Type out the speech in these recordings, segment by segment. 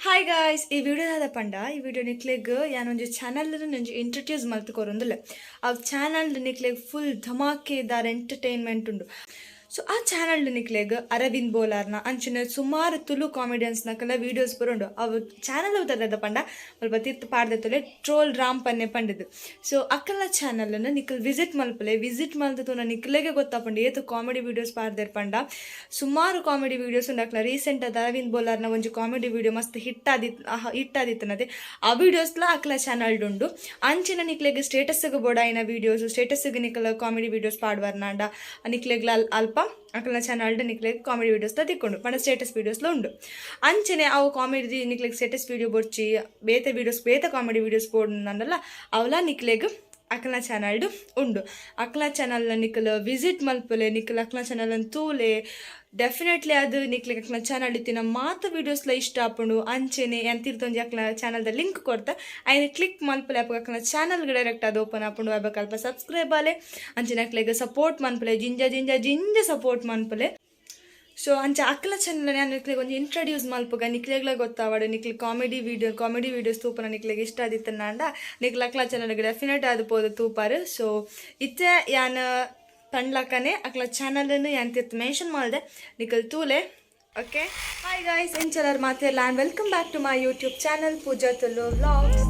Hi guys, ಈ video ಪಂಡ ಈ ವಿಡಿಯೋ ನಿಕ್ಲೆಗ್ ಯಾನೊಂಜಿ ಚಾನಲ್ ಒಂಜಿ ಇಂಟ್ರೊಡ್ಯೂಸ್ ಮಲ್ತ್ ಕೊರೊಂದುಲ್ಲೆ. ಆ ಚಾನಲ್ ನಿಕ್ಲೆಗ್ ಫುಲ್ ಧಮಾಕೆದಾರ್ ಎಂಟರ್ಟೈನ್ಮೆಂಟ್ ಉಂಡು. ಸೊ ಆ ಚಾನಲ್ ನಿಕ್ಲೆಗ್ ಅರವಿಂದ್ ಬೋಲಾರ್ನ ಅಂಚಿನ ಸುಮಾರು ತುಳು ಕಾಮಿಡಿಯನ್ಸ್ ನಕಲ ವೀಡಿಯೋಸ್ ಬರುಂಡು. ಅವು ಚಾನಲ್ ದಾದ ಪಂಡ ಅಲ್ಪ ತಿರ್ತ್ ಪಾಡ್ದೆತ್ತೊಲೆ ಟ್ರೋಲ್ ರಾಮ್ ಪನ್ನೆ ಪಂಡದು. ಸೊ ಅಕ್ಕಲ್ನ ಚಾನಲ್ ನಿಕಲ್ ವಿಸಿಟ್ ಮಲ್ಪಲೆ, ವಿಸಿಟ್ ಮಲ್ತುನ ನಿಕ್ಲೆಗೆ ಗೊತ್ತಾಪುಂಡು ಏತ್ ಕಾಮಿಡಿ ವೀಡಿಯೋಸ್ ಪಾಡ್ದೆರ್ ಪಂಡ. ಸುಮಾರು ಕಾಮಿಡಿ ವೀಡಿಯೋಸ್ ಉಂಡು. ಅಕ್ಲ ರೀಸೆಂಟ್ ಆದ್ ಅರವಿಂದ್ ಬೋಲಾರ್ನ ಒಂಜಿ ಕಾಮಿಡಿ ವೀಡಿಯೋ ಮಸ್ತ್ ಹಿಟ್ ಹಿಟ್ ಆದಿತ್ತನದೆ. ಆ ವೀಡಿಯೋಸ್ಲ ಅಕ್ಲ ಚಾನಲ್ ಉಂಡು. ಅಂಚಿನ ನಿಕ್ಲೆಗ್ ಸ್ಟೇಟಸ್ ಬೋಡಾಯಿನ ವೀಡಿಯೋಸ್, ಸ್ಟೇಟಸ್ ನಿಕಲ ಕಾಮಿಡಿ ವೀಡಿಯೋಸ್ ಪಾಡ್ವರ್ನಾಂಡ ನಿಕ್ಲೆಗ್ಲ ಅಲ್ಪ ಅಕ್ಲನ ಚಾನಲ್ ನಿಕ್ಲೆಗ್ ಕಾಮಿಡಿ ವೀಡಿಯೋಸ್ ತಿಕ್ಕೊಂಡು ಪಂಡ ಸ್ಟೇಟಸ್ ವೀಡಿಯೋಸ್ಲ ಉಂಡು. ಅಂಚನೆ ಅವು ಕಾಮಿಡಿ ನಿಕ್ಲೆಗ್ ಸ್ಟೇಟಸ್ ವೀಡಿಯೋ ಬೊರ್ಚಿ, ಬೇತೆ ವೀಡಿಯೋಸ್, ಬೇತೆ ಕಾಮಿಡಿ ವೀಡಿಯೋಸ್ ಬೋಡಂಡಲ ಅವಲ ನಿಕ್ಲೆಗ್ ಅಕ್ಲನ ಚಾನಲ್ಡ್ ಉಂಡು. ಅಕ್ಲನ ಚಾನಲ್ ನಿಕಲ್ ವಿಸಿಟ್ ಮಲ್ಪಲೆ, ನಿಕಲ್ ಅಕ್ಲನ ಚಾನಲ್ ತೂಲೆ. ಡೆಫಿನೆಟ್ಲಿ ಅದು ನಿಕ್ಲೆಗ್ ಅಕ್ಲನ ಚಾನಲ್ ಇತ್ತಿನ ಮಾತ ವೀಡಿಯೋಸ್ಲ ಇಷ್ಟ ಆಪುಂಡು. ಅಂಚೆನೆ ಯಾನ್ ತಿರ್ತೊಂಜಿ ಅಕ್ಲನ ಚಾನಲ್ದ ಲಿಂಕ್ ಕೊರ್ತ, ಐನ್ ಕ್ಲಿಕ್ ಮಲ್ಪಲೆ. ಅಪಗ ಅಕ್ಲನ ಚಾನಲ್ ಡೈರೆಕ್ಟ್ ಅದು ಓಪನ್ ಆಪುಂಡು. ಅಬಕ ಅಲ್ಪ ಸಬ್ಸ್ಕ್ರೈಬ್ ಆಲೆ. ಅಂಚೆನೆ ಅಕ್ಲೆಗ್ ಸಪೋರ್ಟ್ ಮನ್ಪಲೆ, ಜಿಂಜ ಜಿಂಜ ಜಿಂಜ ಸಪೋರ್ಟ್ ಮನ್ಪಲೆ. ಸೊ ಅಂಚ ಅಕ್ಲ ಚಾನಲ್ ಯಾನ್ ನಿಕ್ಲೆಗ್ ಒಂಜಿ ಇಂಟ್ರೊಡ್ಯೂಸ್ ಮಲ್ಪುಗ. ನಿಕ್ಲೆಗ್ಲ ಗೊತ್ತಾವಡ್, ನಿಕ್ಲೆ ಕಾಮಿಡಿ ವೀಡಿಯೋಸ್ ತೂಪುನ ನಿಕ್ಲೆಗ್ ಇಷ್ಟ ಆದಿತ್ತನಾಂಡ ನಿಕ್ಲ ಅಕ್ಲ ಚಾನಲ್ ಡೆಫಿನೆಟ್ ಆದ್ ಪೋದು ತೂಪಾರ್. ಸೊ ಇತ್ತೆ ಯಾನ್ ಪಂಡ್ಲಕನೆ ಅಕ್ಲ ಚಾನಲ್ ಯಾನ್ ತಿರ್ತ್ ಮೆನ್ಷನ್ ಮಲ್ದೆ, ನಿಕಲ್ ತೂಲೆ. ಓಕೆ, ಹಾಯ್ ಗಾಯ್ಸ್, ಎಂಚಲರ್ ಮಾತೆರ್ಲ? And welcome back to my YouTube channel Pooja Tulu vlogs.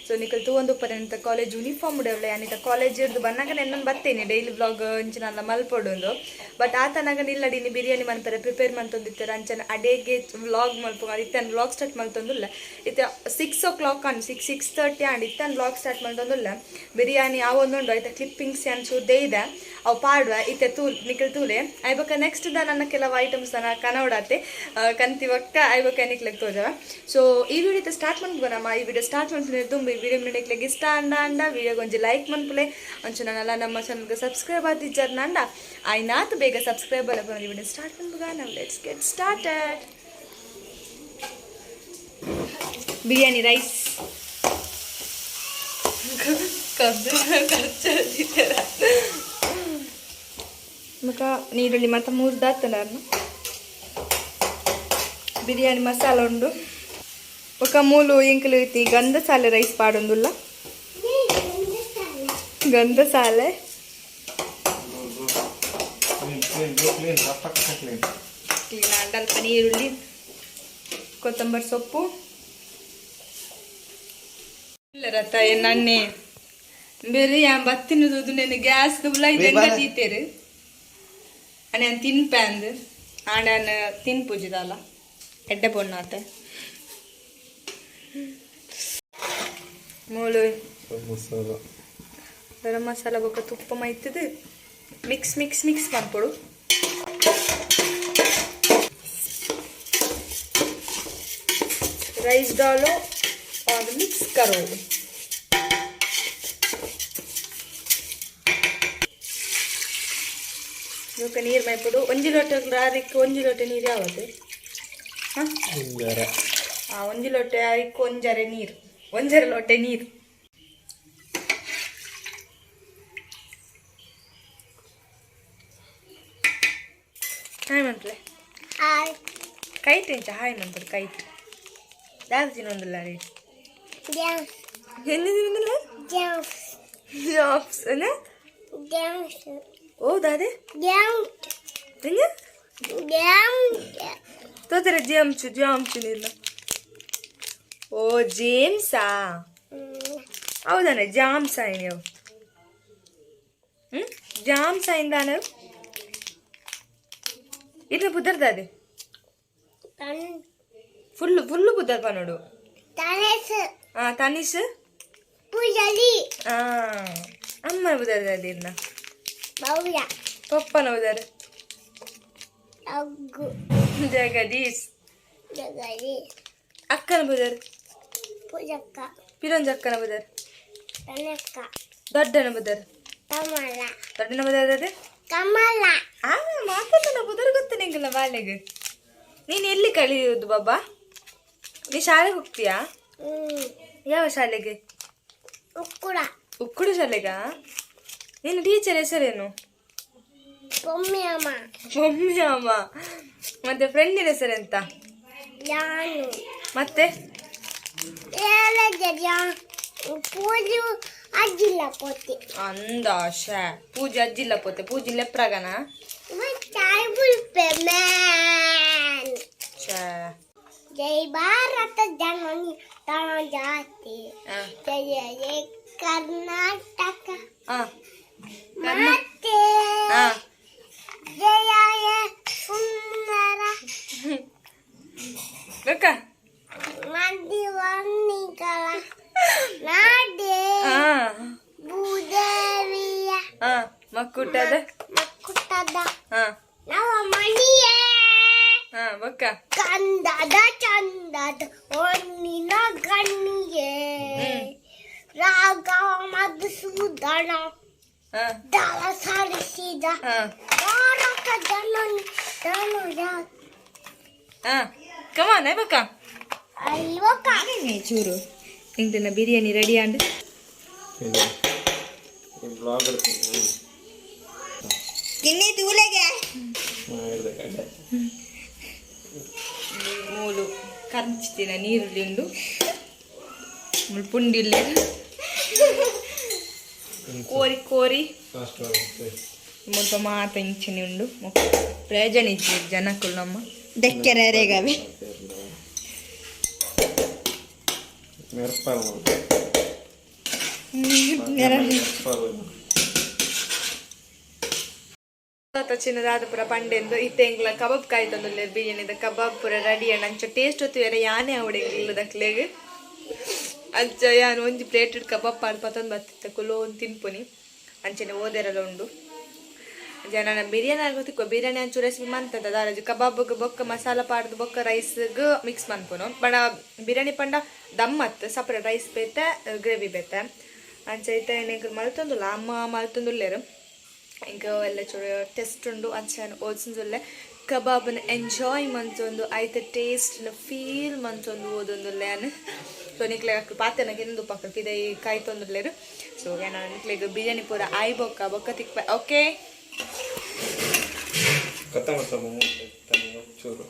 So ನಿಕಲ್ ತೂವೊಂದು ಉಪ್ಪರೆಂತ ಕಾಲೇಜ್ ಯೂನಿಫಾರ್ಮ್ ಉಡವಳೆ. ಯಾನಿತ ಕಾಲೇಜ್ ಇರ್ದು ಬನ್ನಗ ನೆನ್ನೊಂದು ಬತ್ತೇನೆ ಡೈಲಿ ವ್ಲಾಗ್ ಅಂಚಿನಲ್ಲ ಮಲ್ಪೊಡೊಂದು. ಬಟ್ ಆತನಾಗ ನಿಲ್ಲಡಿನಿ ಬಿರಿಯಾನಿ ಮನ್ಪರೆ ಪ್ರಿಪೇರ್ ಮಂತೊಂದಿತ್ತೆರ್. ಅಂಚನ ಅಡೇಗೆ ವ್ಲಾಗ್ ಮಲ್ಪುಗ ಇತ್ತೆ ವ್ಲಾಗ್ ಸ್ಟಾರ್ಟ್ ಮಲ್ತೊಂದುಲ್ಲ. ಇತ್ತೆ 6 ಓ ಕ್ಲಾಕ್ ಆಂಡ್, 6, 6:30 ಆಂಡ್. ಇತ್ತೆ ವ್ಲಾಗ್ ಸ್ಟಾರ್ಟ್ ಮಲ್ತೊಂದುಲ್ಲ. ಬಿರಿಯಾನಿ ಆವೊಂದುಂಡು. ಐತ ಕ್ಲಿಪ್ಪಿಂಗ್ಸ್ ಯಾನ್ ಚೂರು ಇದೆ, ಅವು ಪಾಡುವ. ಇತ್ತೆ ತೂಲ್ ನಿಕಲ್ ತೂಲೆ. ಐಬೊಕ ನೆಕ್ಸ್ಟ್ ದ ನನ್ನ ಕೆಲವು ಐಟಮ್ಸ್ ನನ್ನ ಕನವಡಾತೆ ಕಂತಿ ಒಕ್ಕ ಐಬೊಕ ನಿಕ್ಲೆಗ್ ತೋಜವ. ಸೊ ಈ ವಿಡಿಯೋ ಸ್ಟಾರ್ಟ್ ಮನ್ಪುಗ ನಮ್ಮ. ಈ ವಿಡಿಯೋ ಸ್ಟಾರ್ಟ್ ಮನ್ಪುನೆ ದುಂಬು ಈ ವಿಡಿಯೋ ನಿಕ್ಲೆಗ್ ಇಷ್ಟ ಅಂಡ ಅಂಡ ವಿಡಿಯೋಗೆ ಒಂಜಿ ಲೈಕ್ ಮನ್ಪುಲೆ. ಅಂಚ ನನ್ನಲ್ಲ ನಮ್ಮ ಚಾನಲ್ಗೆ ಸಬ್ಸ್ಕ್ರೈಬ್ ಆದಿಜ್ಜರ್ ನಂಡ ಆಯ್ನಾತ್ ಬೇಗ ಸಬ್ಸ್ಕ್ರೈಬ್ ಅಲ್ಲ. ವಿಡಿಯೋ ಸ್ಟಾರ್ಟ್ ಮನ್ಪುಗ ನಾವು. Let's get started. Biryani rice ಮಕ ನೀರುಳ್ಳಿ ಮತ್ತೆ ಮೂರ್ದಾತನ. ಬಿರಿಯಾನಿ ಮಸಾಲ ಉಂಡು. ಬೊಕ ಮೂಲು ಎಂಕುಲು ಇತ್ತಿ ಗಂಧಸಾಲೆ ರೈಸ್ ಪಾಡೊಂದುಲ್ಲ. ಗಂಧಸಾಲೆ. Clean, clean, go clean, ರಪ್ಪ clean. Clean ಆಂಡ ಅಲ್ಪ ನೀರುಳ್ಳಿ, ಕೊತ್ತಂಬರಿ ಸೊಪ್ಪು ಇಲ್ಲ ರಥ ನನ್ನೆ ಬೇರೆ ಯಾನ್ ಬತ್ತಿನದು ನೆನೆ ಗ್ಯಾಸ್ ಉಲಾಯಿ ದೀತೇರು ಅನೆ ತಿನ್ಪೆ ಅಂದ್ ಆಂಡ ತಿನ್ಪುಜಿದಲ್ಲ ಎಡ್ಡೆ ಪೊಣ್ಣಾತೆ ಮೂಲು. ಮಸಾಲ. ಗರಂ ಮಸಾಲ ಬೊಕ್ಕ ತುಪ್ಪ ಮೈತದು ಮಿಕ್ಸ್ ಮಿಕ್ಸ್ ಮಿಕ್ಸ್ ಮನ್ಪೊಡು. राइस डालो और मिक्स करो. ಬೊಕ್ಕ ನೀರು ಮೈಪೊಡು. ಒಂಜಿ ಲೋಟ ಅರಿಕ್ ಒಂಜಿ ಲೋಟ ನೀರು ಯಾವತ್ತೆ? ಹಾಂ. ಒಂಜರೆ. ಆ ಒಂಜಿ ಲೋಟೆ ಅರಿಕ್ ಒಂಜರೆ ನೀರು, ಒಂಜರೆ ಲೋಟೆ ನೀರು. ಹಾಯ್ ಮನ್ಪುಲೆ. ಹಾಯ್. ಕೈಟ್ ಎಂಚ ಹಾಯ್ ಮನ್ಪುಡು? ಕೈಟ್ ದಾದ ತಿನ್ನೊಂದುಲ್ಲ ರೀ? ಡ್ಯಾನ್ಸ್. ಎన్ని ತಿನ್ನೊಂದುಲ್ಲ? ಡ್ಯಾನ್ಸ್. ಜಾಬ್ಸ್ ಅಲ್ಲ. ಡ್ಯಾನ್ಸ್. ಓ ದಾದೆ? ಡ್ಯಾನ್ಸ್. ಎಂಜ? ಡ್ಯಾನ್ಸ್. ತೋತಾರೆ ಜಾಮ್ಚು ಜಾಮ್ಚು ನಿಲ್ಲ. ಓ ಜೇಮ್ಸಾ? ಹೌದಾನೆ ಜಾಮ್ಸ್ ನೀವು ಹ್ಮ್ ಜಾಮ್ಸ್ ಅయింದಾನೆ. ಇట్లా ಪುದರ್ದಾದೆ ಫುಲ್ ಫುಲ್ ಪುದರ್ ಪನೋಡು. ತನೇಸ್. ಆ ತನಿಷ್. ಪೂಜಾರಿ. ಆ ಅಮ್ಮ ಪುದರ್ದಾದೆ ಇರ್ನ? ಬೌಲ. ಪಪ್ಪನ ಪುದರ್? ಅಗ್ಗು. ಜಗದೀಶ್. ಜಗದೀಶ್. ಅಕ್ಕನ ಪುದರ್? ಪೂಜಕ್ಕ. ಪಿರಂಜ್ ಅಕ್ಕನ ಪುದರ್? ತನಕ್ಕ. ದೊಡ್ಡನ ಪುದರ್? ಕಮಲ. ದೊಡ್ಡನ ಪುದರ್ ಅದೇ? ಕಮಲ. ಆ ಮಾತಾಡೋಣ ಪುದರ್ ಗೊತ್ತು ನಿಂಗಲ್ಲ ಬಾಲೆಗೆ. ನೀನು ಎಲ್ಲಿ ಕಲಿಯುವುದು ಬಾಬಾ? ನೀ ಶಾಲೆಗೆ ಹೋಗ್ತೀಯಾ? ಯಾವ ಶಾಲೆಗೆ? ಉಕ್ಕುಡ. ಉಕ್ಕುಡು ಶಾಲೆಗಾ? ನಿನ್ನ ಟೀಚರ್ ಹೆಸರೇನು? ಬೊಮ್ಮೆ ಅಮ್ಮ. ಬೊಮ್ಮೆ ಅಮ್ಮ. ಮತ್ತೆ ಫ್ರೆಂಡಿನ ಹೆಸರು ಎಂತ? ಯಾನು. ಮತ್ತೆ? ಪೂಜೆ ಅಜ್ಜಿಲ್ಲ ಪೋತಿ. ಅಂದಾಶ ಪೂಜೆ ಅಜ್ಜಿಲ್ಲ ಪೋತೆ, ಪೂಜೆ ಲೆಪ್ರಾಗನ. ಚಾಯ್ ಬುಲ್ಪೆ ಮ್ಯಾನ್. ಛೇ. ಜೈ ಭಾರತ ಜನನಿ ಜಾತಿ. ಜಯ ಜಯ ಕರ್ನಾಟಕ ಮಾತೆ. ಜಯ ಜಯ ಸುಂದರ. ಬೊಕ್ಕ? ಮದಿವನ್ನಿಗಳ ನಾಡೆ. ಭೂದೇವಿಯ ಮಕ್ಕುಟದ ಮಕ್ಕುಟದ ನವಮಣಿಯೇ. ಬೊಕ್ಕ? ಕಂದದ ಚಂದದ ಹೊನ್ನಿನ ಗಣ್ಣಿಯೇ. ರಾಘವ ಮಧುಸೂದನ ದಳ ಸಾರಿಸಿದ ಭಾರತ ಜನನಿ ತನುಜಾತಿ. ಕಮಾನ್ ಬೊಕ್ಕ. ಅಯ್ಯೋ. ಚೂರು ನಿಂಗೆ ಬಿರಿಯಾನಿ ರೆಡಿ ಆಂಡ್. ಬ್ಲಾಗ್. ಗಿನ್ನಿ ತೂಲೆಗೆ. ಮೂಲು ಕರ್ಚಿತಿನ ನೀರುಳ್ಳಿ ಉಂಡು, ಮುಲ್ ಪುಂಡಿಲ್ಲೆ ಕೋರಿ ಕೋರಿ. ಮುಲ್ಪ ಮಾತ ಇಂಚನೆ ಉಂಡು, ಪ್ರಯೋಜನ ಇಜ್ಜಿ ಜನಕ್ಕುಲು ನಮ್ಮ. ದಕ್ಕೆರೆಗಾವೆ. ಮಿರ್ಪಾಲ್. ಮಿರ್ಪಾಲ್. ಚಿನ್ನದಾದ ಪೂರ ಪಂಡೆಂದು ಇತ್ತೆ ಎಂಗ್ಲ ಕಬಾಬ್ ಕಾಯ್ತಂದುಲ್ಲೆ. ಬಿರಿಯಾನಿದ ಕಬಾಬ್ ಪೂರ ರೆಡಿ ಅಂಡ್. ಅಂಚ ಟೇಸ್ಟ್ ಹೊತ್ತು ಯಾನೇ ಅವಡೆ ಇಲ್ಲದಕ್ಲೆಗ್. ಅಂಚ ಯಾನ್ ಒಂಜಿ ಪ್ಲೇಟ್ ಕಬಾಬ್ ಪಾಡ್ ಪತ್ತೊಂದು ಬತ್ತಿತ್ತ ಕುಲೋ ಒಂದು ತಿನ್ಪುನಿ. ಅಂಚನೆ ಓದೆರೆಲ್ಲ ಉಂಡು ಜನ. ಬಿರಿಯಾನಿ ಆಗೋತಿಕ್ವ ಬಿರಿಯಾನಿ ಅಂಚು ರೆಸಿಪಿ ಮಂತದ ದಾಲಜಿ. ಕಬಾಬ್ಗೆ ಬೊಕ್ಕ ಮಸಾಲ ಪಾಡ್ದು ಬೊಕ್ಕ ರೈಸ್ಗ್ ಮಿಕ್ಸ್ ಮನ್ಪುನು. ಬಣ ಬಿರಿಯಾನಿ ಪಂಡ ದಮ್ ಅತ್ತು, ಸಪ್ರೇಟ್ ರೈಸ್ ಬೇತೆ, ಗ್ರೇವಿ ಬೇತೆ. ಅಂಚ ಇತ್ತೆ ಎಂಕ್ ಮಲ್ತೊಂದುಲ್ಲ, ಅಮ್ಮ ಮಲ್ತೊಂದುಲ್ಲೆರ್. ಇಂಕ ಎಲ್ಲ ಚೂರು ಟೆಸ್ಟ್ ಉಂಡು. ಅಂಚ ಓದ್ಸೊಂದುಲ್ಲೆ, ಕಬಾಬ್ನ ಎಂಜಾಯ್ ಮಂತೊಂದು, ಐತ ಟೇಸ್ಟ್ನ ಫೀಲ್ ಮಂತೊಂದು ಓದೊಂದುಲ್ಲೆ ಯಾನ್. ಸೊ ನಿಕ್ಲೆ ಅಕ್ಲು ಪಾತೆನ ಕೆಂದು ಪಕ್ಕ ಪಿದೈ ಕಾಯ್ತೊಂದುಲ್ಲೆರ್. ಸೊ ಯಾನ ನಿಕ್ಲೆಗ್ ಬಿರಿಯಾನಿ ಪೂರ ಆಯ್ ಬೊಕ್ಕ ಬೊಕ್ಕ ತಿಕ್ಪ, ಓಕೆ? ಕತ್ತ ಚೂರು.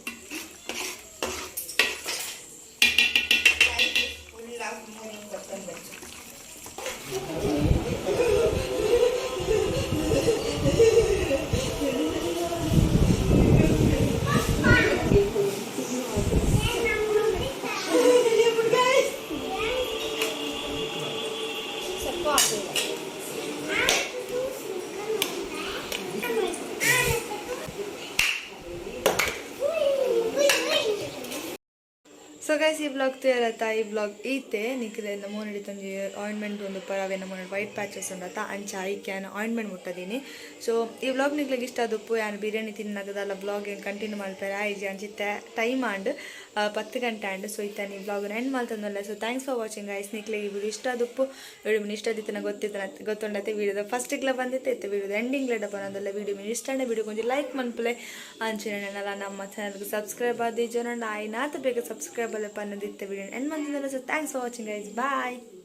ಸೊ ಗೈಸ್, ಈ ವ್ಲಾಗ್ ತೂಯರತ್ತ, ಈ ವ್ಲಾಗ್ ಈತೆ. ನಿಕ್ಲೆ ಮೋನೆಡ್ ಒಂಜಿ ಆಯಿಂಟ್ಮೆಂಟ್ ಒಂದು ಪರವೆ, ನಮ್ಮ ವೈಟ್ ಪ್ಯಾಚಸ್ ಉಂಡತ್ತ, ಅಂಚ ಐಕ್ ಯಾನ್ ಆಯಿಂಟ್ಮೆಂಟ್ ಮುಟ್ಟದೀನಿ. ಸೊ ಈ ವ್ಲಾಗ್ ನಿಕ್ಲೆಗ್ ಇಷ್ಟ ಆದುಪ್ಪು. ಯಾನ್ ಬಿರಿಯಾನಿ ತಿನ್ನಗದಲ್ಲ ವ್ಲಾಗ್ ಏನು ಕಂಟಿನ್ಯೂ ಮಲ್ಪೆರೆ ಆಯ್ಜಿ. ಅಂಚಿತ್ತೆ ಟೈಮ್ ಆಂಡ್, 10 ಗಂಟೆ ಆಂಡ್. ಸೊ ಇತ್ತೆ ಈ ವ್ಲಾಗ್ ಎಂಡ್ ಮಲ್ತೊಂದುಲ್ಲೆ. So thanks for watching, guys. ನಿಕ್ಲೆಗ್ ಈ ವಿಡಿಯೋ ಇಷ್ಟ ಆದುಪ್ಪು. ವಿಡಿಯೋ ಇಷ್ಟ ಆದಿತ್ತನ ಗೊತ್ತಿತ್ತ ಗೊತ್ತುಂಡತ್ತೆ. ವಿಡಿಯೋದ ಫಸ್ಟಿಗ್ಲ ಬಂದಿತ್ತೆ, ಇತ್ತೆ ವಿಡಿಯೋದ ಎಂಡಿಂಗ್ ಲೆಡ ಬರೋದಲ್ಲ. ವಿಡಿಯೋ ಇಷ್ಟ ಆಂಡ ವಿಡಿಯೋ ಕೊಂಚ ಲೈಕ್ ಮನ್ಪುಲೆ. ಅಂಚನೆ ನಮ್ಮ ಚಾನಲ್ಗೆ ಸಬ್ಸ್ಕ್ರೈಬ್ ಆದಿ ಜನ ಆಯ್ನಾತ ಬೇಗ ಸಬ್ಸ್ಕ್ರೈಬ್ ಅಲ್ಲ ಪನ್ನದಿತ್ತೆ. ವಿಡಿಯೋ ಎಂಡ್ ಮಂತಂದಲ್ಲ. So thanks for watching, guys. Bye.